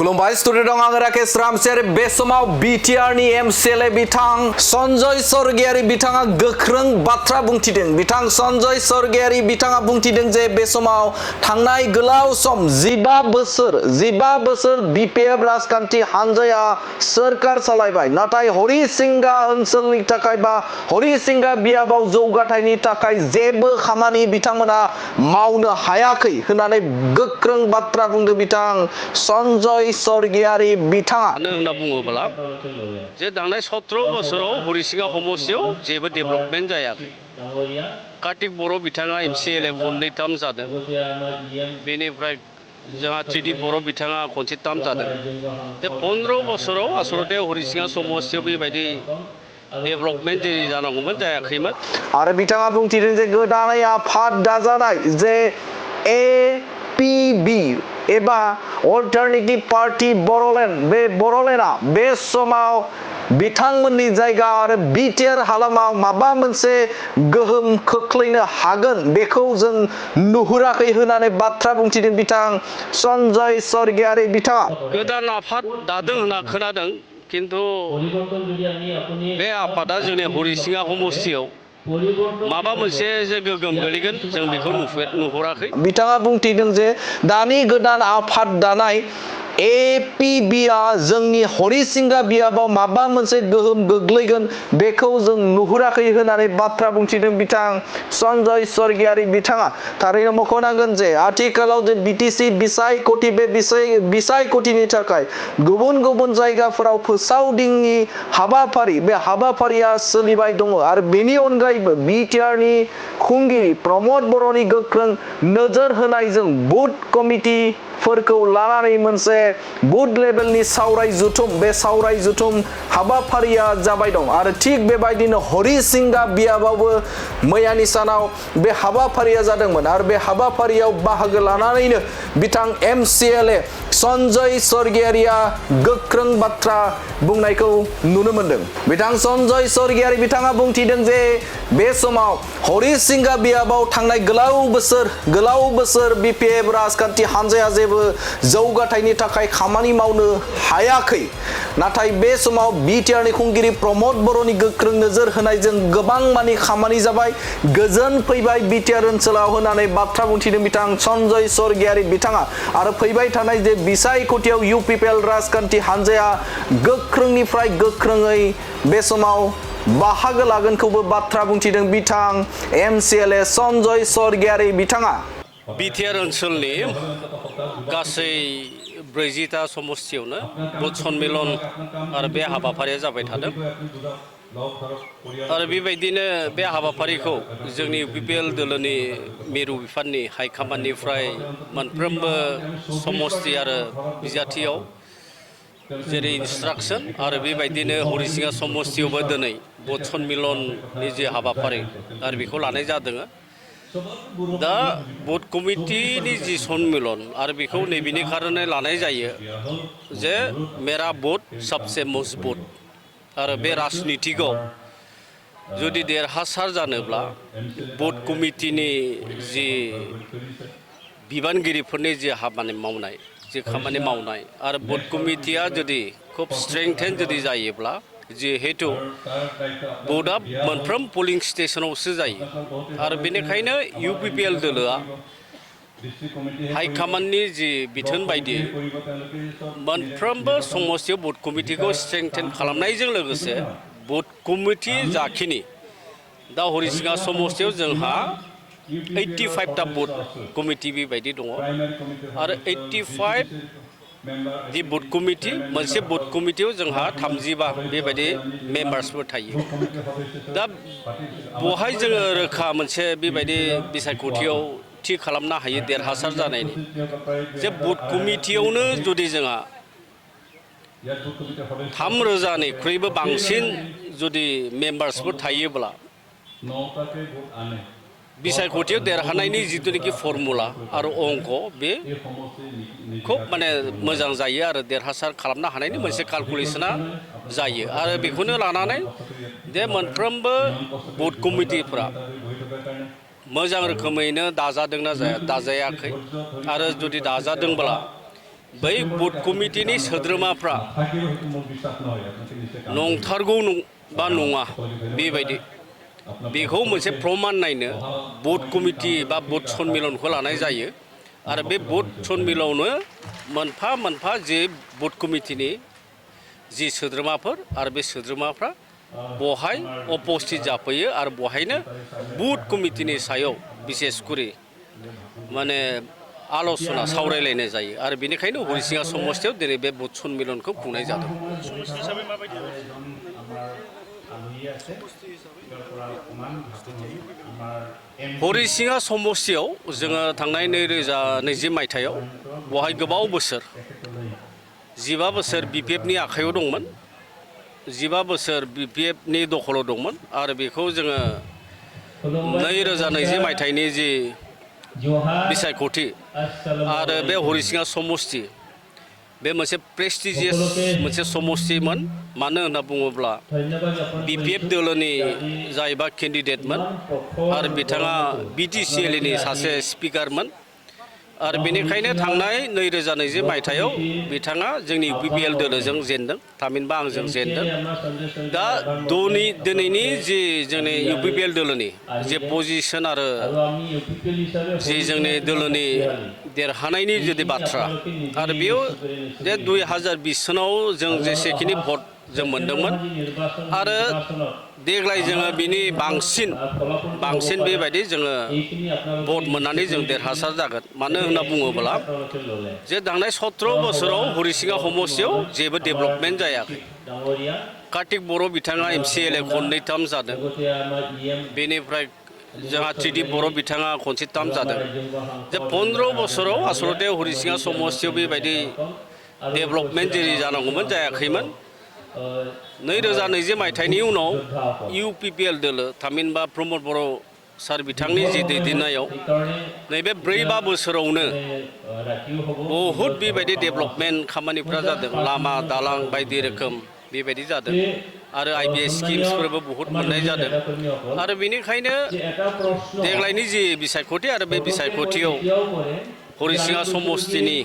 खुलुमबाय स्टुडिअ दं आं राकेश रामसियारि बे समाव बिटिआर नि एमसिएलए बिथां सन्जय सरगियारि बिथाङा गोख्रों बाथ्रा बुंथिदों। बिथां सन्जय सरगियारि बिथाङा बुंथिदों जे बे समाव थांनाय गोलाव सम 15 बोसोर बिपिएफ राजखान्थि हानजाया सोरखार सालायबाय, नाथाय हरिसिंगा ओनसोलनि थाखाय बा हरिसिंगा बियाबाव जौगाथायनि थाखाय जेबो खामानि बिथांमोना मावनो हायाखै होननानै गोख्रों बाथ्रा बुंदों बिथां सन्जय सरगियारि बिथाङा। मानो होनना बुङोब्ला जे थांनाय 17 बोसोराव हरिसिंगा समस्तियाव जेबो डेभेलपमेन्ट जायाखै। कार्तिक बर' बिथाङा एमसिएलए खननैथाम जादों, बेनिफ्राय जोंहा त्रिदिप बर' बिथाङा खनसेथाम जादों। बे 15 बोसोराव आसलते हरिसिंगा समस्तियाव बेबायदि डेभेलपमेन्ट जेरै जानांगौमोन जायाखैमोन। आरो बिथाङा बुंथिदों जे गोदानै आफाद दाजानाय जे एपिबि एबा अल्टारनेटिभ पार्टी बर'लेण्ड, बे बर'लेण्डआ बे समाव बिथांमोननि जायगा आरो बिटिआर हालामाव माबा मोनसे गोहोम खोख्लैनो हागोन बेखौ जों नुहुराखै होननानै बाथ्रा बुंथिदों बिथां सन्जय सरगियारि बिथाङा। गोदान आफाद दादों होनना खोनादों, किन्तु बे आफादा जोंनि हरिसिंगा समस्तियाव माबा मोनसे जे गोगोम गोलैगोन जों बेखौ नुहुराखै। बिथाङा बुंथिदों जे दानि गोदान आफाद दानाय एपिबिआ जोंनि हरिसिंगा बियाबाव माबा मोनसे गोहोम गोग्लैगोन बेखौ जों नुहुराखै होननानै बाथ्रा बुंथिदों बिथां सन्जय सरगियारि बिथाङा। थारैनो मख'नांगोन जे आथिखालाव जे बिटिसि बिसायख'थि, बे बिसायख'थिनि थाखाय गुबुन गुबुन जायगाफोराव फोसावदिंनि हाबाफारि, बे हाबाफारिया सोलिबाय दङ आरो बेनि अनगायैबो बिटिआरनि खुंगिरि प्रमद बर'नि गोख्रों नोजोर होनायजों बुथ कमिटिफोरखौ लानानै मोनसे बुथ लेभेलनि सावराय जथुम, बे सावराय जथुम हाबाफारिया जाबाय दं आरो थिग बेबायदिनो हरिसिंगा बियाबावबो मैयानि सानाव बे हाबाफारिया जादोंमोन आरो बे हाबाफारियाव बाहागो लानानैनो बिथां एमसिएलए सन्जय सरगियारिया गोख्रों बाथ्रा बुंनायखौ नुनो मोनदों। बिथां सन्जय सरगियारि बिथाङा बुंथिदों जे बे समाव हरिसिंगा बियाबाव थांनाय गोलाव बोसोर बिपिएफ राजखान्थि हानजाया जेबो जौगाथायनि थाखाय खामानि मावनो हायाखै, नाथाय बे समाव बिटिआरनि खुंगिरि प्रमद बर'नि गोख्रों नोजोर होनायजों गोबां मानि खामानि जाबाय, गोजोन फैबाय बिटिआर ओनसोलाव होननानै बाथ्रा बुंथिदों बिथां सन्जय सरगियारि बिथाङा। आरो फैबाय थानाय जे बिसायख'थियाव इउपिपिएल राजखान्थि हानजाया गोख्रोंनिफ्राय गोख्रोङै बे समाव बाहागो लागोनखौबो बाथ्रा बुंथिदों बिथां एमसिएलए सन्जय सरगियारि बिथाङा। बिटिआर ओनसोलनि गासै 40टा समस्तियावनो बुथ सन्मिलन आरो बे हाबाफारिया जाबाय थादों आरो बेबायदिनो बे हाबाफारिखौ जोंनि इउपिपिएल दोलोनि मिरु बिफाननि हाइकमान्डनिफ्राय मोनफ्रोमबो समस्ति आरो बिजाथियाव जेरै इन्सट्राक्सन आरो बेबायदिनो हरिसिंगा समस्तियावबो दिनै बुथ सन्मिलननि जे हाबाफारि आरो बेखौ लानाय जादों। दा बुथ कमिटिनि जि सन्मिलन आरो बेखौ नैबेनि कारणे लानाय जायो जे मेरा बुथ सबसे मजबुत आरो बे राजनितिकआव जुदि देरहासार जानोब्ला बुथ कमिटिनि जि बिबानगिरिफोरनि जि हाबानि मावनाय, जि खामानि मावनाय आरो बुथ कमिटिया जुदि खुब स्ट्रेंथेन जुदि जायोब्ला, जिहेतु बुथआ मोनफ्रोम पलिं स्टेसनावसो जायो आरो बेनिखायनो इउपिपिएल दोलोआ हाइकमान्डनि जि बिथोन बायदियै मोनफ्रोमबो समस्तियाव बुथ कमिटिखौ स्ट्रेंथेन खालामनायजों लोगोसे बुथ कमिटि जाखिनि दा हरिसिंगा समस्तियाव जोंहा 85टा बुथ कमिटि बेबायदि दङ आरो 85 दि बुथ कमिटि, मोनसे बुथ कमिटियाव जोंहा 35 बेबायदि मेम्बार्सफोर थायो। दा बहाय जोङो रोखा मोनसे बेबायदि बिसायख'थियाव थि खालामनो हायो देरहासार जानायनि जे बुथ कमिटियावनो जुदि जोंहा 3,000निख्रुइबो बांसिन जुदि मेम्बार्सफोर थायोब्ला बिसायख'थियाव देरहानायनि जिथुनिखि फर्मुला आरो अंक बे खुब माने मोजां जायो आरो देरहासार खालामनो हानायनि मोनसे केलकुलेसना जायो आरो बेखौनो लानानै दे मोनफ्रोमबो बुथ कमिटिफ्रा मोजां रोखोमैनो दाजादोंना दाजायाखै आरो जुदि दाजादोंब्ला बै बुथ कमिटिनि सोद्रोमाफ्रा नंथारगौ बा नङा बेबायदि बेखौ मोनसे प्रमान नायनो बुथ कमिटि बा बुथ सन्मिलनखौ लानाय जायो आरो बे बुथ सन्मिलनावनो मोनफा मोनफा जे बुथ कमिटिनि जि सोद्रोमाफोर आरो बे सोद्रोमाफ्रा बहाय उपस्थित जाफैयो आरो बहायनो बुथ कमिटिनि सायाव बिसेसकरि माने आल'सना सावरायलायनाय जायो आरो बेनिखायनो हरिसिङा समस्थियाव दिनै बे बुथ सन्मिलनखौ खुंनाय जादों। हरिसिङा समस्थियाव जोङो थांनाय 2020 मायथाइयाव बहाय गोबाव बोसोर 15 बोसोर BPFनि आखायाव दंमोन 15 बोसोर BPFनि दखलाव दंमोन आरो बेखौ जोङो 2020 मायथाइनि जि बिसायख'थि आरो बे हरिसिङा समस्ति बे मोनसे प्रेस्टिजियास मोनसे समस्तिमोन मानो होनना बुङोब्ला BPF दोलोनि जायबा केन्डिडेटमोन आरो बिथाङा BTCLनि सासे स्पिकारमोन आरो बेनिखायनो थांनाय 2020 मायथाइयाव बिथाङा जोंनि UPPL दोलोजों जेनदों थामहिनबा आंजों जेनदों दा दिनैनि जि जोंनि UPPL दोलोनि जे पजिसन आरो जि जोंनि दोलोनि देरहानायनि जुदि बाथ्रा आरो बेयाव जे 2020 सनाव जों जेसेखिनि भट जों मोनदोंमोन आरो देग्लाय जोङो बिनि बांसिन बेबायदि जोङो भट मोननानै जों देरहासार जागोन मानो होनना बुङोब्ला जे थांनाय 17 बोसोराव हरिसिङा समस्तियाव जेबो डेभेलपमेन्ट जायाखै कार्तिक बर' बिथाङा MCLA खननैथाम जादों बेनिफ्राय जोंहा त्रिदिप बर' बिथाङा खनसेथाम जादों जे 15 बोसोराव आसलते हरिसिङा समस्तियाव बेबायदि डेभेलपमेन्ट जेरै जानांगौमोन जायाखैमोन 2020 मायथाइनि उनाव UPPL दोलो थामहिनबा प्रमद बर' सार बिथांनि जि दैदेननायाव नैबे 4-5 बोसोरावनो बहुद बेबायदि डेभेलपमेन्ट खामानिफ्रा जादों लामा दालां बायदि रोखोम बेबायदि जादों आरो IBS स्किम्सफोरबो बहुद मोननाय जादों आरो बेनिखायनो देग्लायनि जि बिसायख'थि आरो बे बिसायख'थियाव हरिसिङा समस्तिनि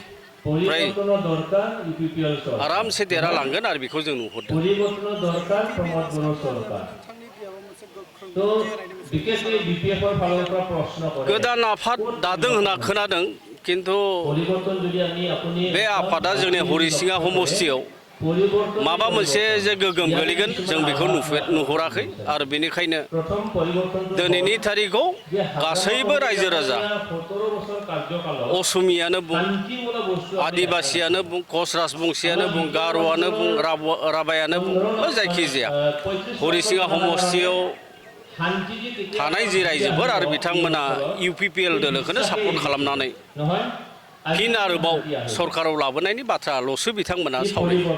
फ्राय आरामसे देरहालांगोन आरो बेखौ जों नुहुरदों। गोदान आफाद दादों होनना खोनादों किन्तु बे आफादा जोंनि हरिसिङा समस्तियाव माबा मोनसे जे गोगोम गोलैगोन जों बेखौ नुहुराखै आरो बेनिखायनो दिनैनि थारिखआव गासैबो रायजो राजा असमियानो बुं आदिबासियानो बुं कच राजबंसियानो बुं गार'आनो बुं राभायानो बुं जायखिजाया हरिसिङा समस्तियाव थानाय जि रायजोफोर आरो बिथांमोना UPPL दोलोखौनो सापर्ट खालामनानै फिन आरोबाव सरकाराव लाबोनायनि बाथ्राल'सो बिथांमोना सावरायो।